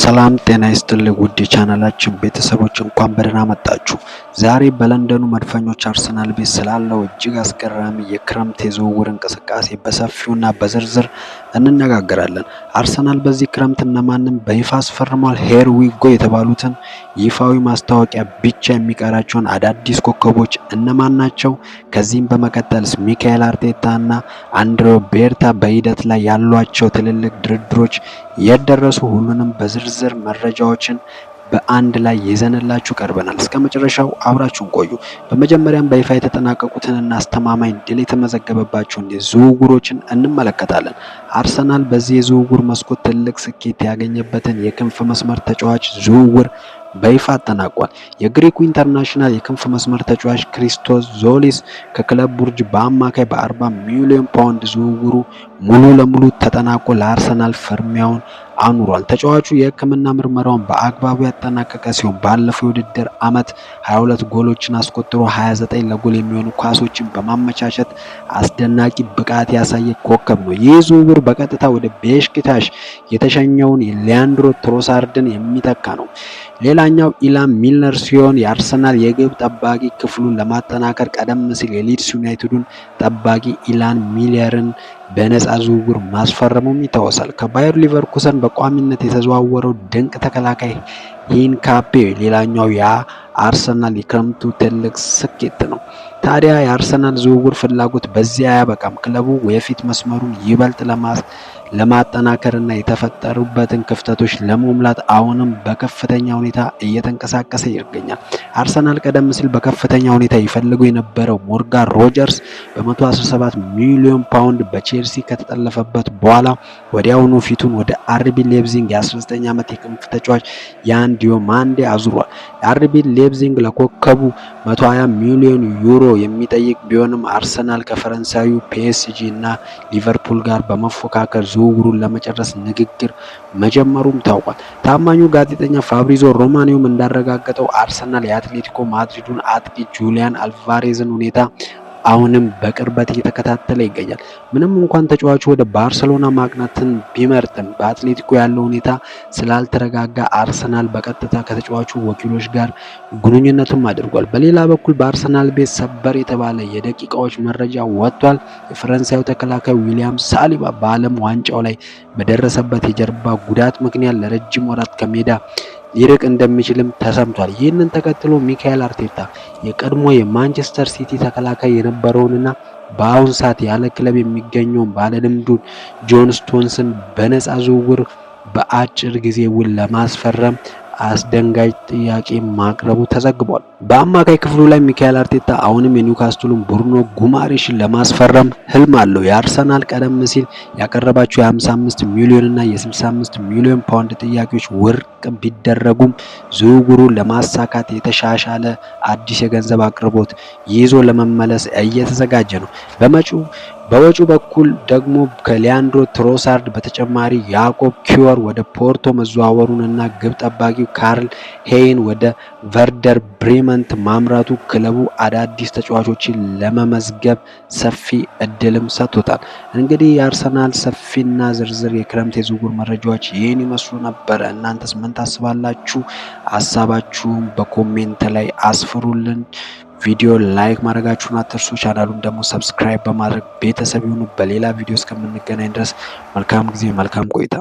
ሰላም ጤና ይስጥልኝ ውድ የቻናላችን ቤተሰቦች፣ እንኳን በደህና መጣችሁ። ዛሬ በለንደኑ መድፈኞች አርሰናል ቤት ስላለው እጅግ አስገራሚ የክረምት የዝውውር እንቅስቃሴ በሰፊውና በዝርዝር እንነጋገራለን። አርሰናል በዚህ ክረምት እነማንን በይፋ አስፈርሟል? Here we go የተባሉትን ይፋዊ ማስታወቂያ ብቻ የሚቀራቸውን አዳዲስ ኮከቦች እነማን ናቸው? ከዚህም በመቀጠልስ ሚካኤል አርቴታ እና አንድሮ ቤርታ በሂደት ላይ ያሏቸው ትልልቅ ድርድሮች የት ደረሱ? ሁሉንም በዝርዝር መረጃዎችን በአንድ ላይ ይዘንላችሁ ቀርበናል። እስከ መጨረሻው አብራችሁን ቆዩ። በመጀመሪያም በይፋ የተጠናቀቁትንና አስተማማኝ ድል የተመዘገበባቸውን ዝውውሮችን እንመለከታለን። አርሰናል በዚህ የዝውውር መስኮት ትልቅ ስኬት ያገኘበትን የክንፍ መስመር ተጫዋች ዝውውር በይፋ አጠናቋል። የግሪኩ international የክንፍ መስመር ተጫዋች ክሪስቶስ ዞሊስ ከክለብ ቡርጅ በአማካይ በ40 ሚሊዮን ፓውንድ ዝውውሩ ሙሉ ለሙሉ ተጠናቆ ለአርሰናል ፊርማውን አኑሯል። ተጫዋቹ የሕክምና ምርመራውን በአግባቡ ያጠናቀቀ ሲሆን ባለፈው የውድድር ዓመት 22 ጎሎችን አስቆጥሮ 29 ለጎል የሚሆኑ ኳሶችን በማመቻቸት አስደናቂ ብቃት ያሳየ ኮከብ ነው። ይህ ዝውውር በቀጥታ ወደ ቤሽክታሽ የተሸኘውን ሊያንድሮ ትሮሳርድን የሚተካ ነው። ሌላኛው ኢላን ሚልነር ሲሆን የአርሰናል የግብ ጠባቂ ክፍሉን ለማጠናከር ቀደም ሲል የሊድስ ዩናይትዱን ጠባቂ ኢላን ሚሊየርን በነፃ ዝውውር ማስፈረሙም ይታወሳል። ከባየር ሊቨርኩሰን በቋሚነት የተዘዋወረው ድንቅ ተከላካይ ሂንካፔ ሌላኛው የአርሰናል የክረምቱ ትልቅ ስኬት ነው። ታዲያ የአርሰናል ዝውውር ፍላጎት በዚያ አያበቃም። ክለቡ የፊት መስመሩን ይበልጥ ለማጠናከር እና የተፈጠሩበትን ክፍተቶች ለመሙላት አሁንም በከፍተኛ ሁኔታ እየተንቀሳቀሰ ይገኛል። አርሰናል ቀደም ሲል በከፍተኛ ሁኔታ ይፈልገው የነበረው ሞርጋን ሮጀርስ በ117 ሚሊዮን ፓውንድ በቼልሲ ከተጠለፈበት በኋላ ወዲያውኑ ፊቱን ወደ አርቢ ሌፕዚንግ የ19 ዓመት የክንፍ ተጫዋች ያን ዲዮማንዴ አዙሯል። አርቢ ሌፕዚንግ ለኮከቡ 120 ሚሊዮን ዩሮ የሚጠይቅ ቢሆንም አርሰናል ከፈረንሳዩ ፒኤስጂ እና ሊቨርፑል ጋር በመፎካከር ዝውውሩን ለመጨረስ ንግግር መጀመሩም ታውቋል። ታማኙ ጋዜጠኛ ፋብሪዞ ሮማኒዮም እንዳረጋገጠው አርሰናል የአትሌቲኮ ማድሪዱን አጥቂ ጁሊያን አልቫሬዝን ሁኔታ አሁንም በቅርበት እየተከታተለ ይገኛል። ምንም እንኳን ተጫዋቹ ወደ ባርሰሎና ማቅናትን ቢመርጥም በአትሌቲኮ ያለው ሁኔታ ስላልተረጋጋ አርሰናል በቀጥታ ከተጫዋቹ ወኪሎች ጋር ግንኙነትም አድርጓል። በሌላ በኩል በአርሰናል ቤት ሰበር የተባለ የደቂቃዎች መረጃ ወጥቷል። የፈረንሳዩ ተከላካይ ዊሊያም ሳሊባ በዓለም ዋንጫው ላይ በደረሰበት የጀርባ ጉዳት ምክንያት ለረጅም ወራት ከሜዳ ሊርቅ እንደሚችልም ተሰምቷል። ይህንን ተከትሎ ሚካኤል አርቴታ የቀድሞ የማንቸስተር ሲቲ ተከላካይ የነበረውንና በአሁን ሰዓት ያለ ክለብ የሚገኘውን ባለልምዱን ጆን ስቶንስን በነፃ ዝውውር በአጭር ጊዜ ውል ለማስፈረም አስደንጋጭ ጥያቄ ማቅረቡ ተዘግቧል። በአማካይ ክፍሉ ላይ ሚካኤል አርቴታ አሁንም የኒውካስትሉን ብሩኖ ጉማሬሽን ለማስፈረም ህልም አለው። የአርሰናል ቀደም ሲል ያቀረባቸው የ55 ሚሊዮን እና የ65 ሚሊዮን ፓውንድ ጥያቄዎች ውድቅ ቢደረጉም ዝውውሩን ለማሳካት የተሻሻለ አዲስ የገንዘብ አቅርቦት ይዞ ለመመለስ እየተዘጋጀ ነው። በመጪው በወጪው በኩል ደግሞ ከሊያንድሮ ትሮሳርድ በተጨማሪ ያዕቆብ ኪወር ወደ ፖርቶ መዘዋወሩን እና ግብ ጠባቂው ካርል ሄይን ወደ ቨርደር ብሬመን ማምራቱ ክለቡ አዳዲስ ተጫዋቾችን ለመመዝገብ ሰፊ እድልም ሰጥቶታል። እንግዲህ የአርሰናል ሰፊና ዝርዝር የክረምት የዝውውር መረጃዎች ይህን ይመስሉ ነበረ። እናንተስ ምን ታስባላችሁ? ሀሳባችሁን በ comment ላይ አስፍሩልን። ቪዲዮ like ማድረጋችሁን አትርሱ። ቻናሉን ደግሞ subscribe በማድረግ ቤተሰብ ይሁኑ። በሌላ ቪዲዮ እስከምንገናኝ ድረስ መልካም ጊዜ፣ መልካም ቆይታ።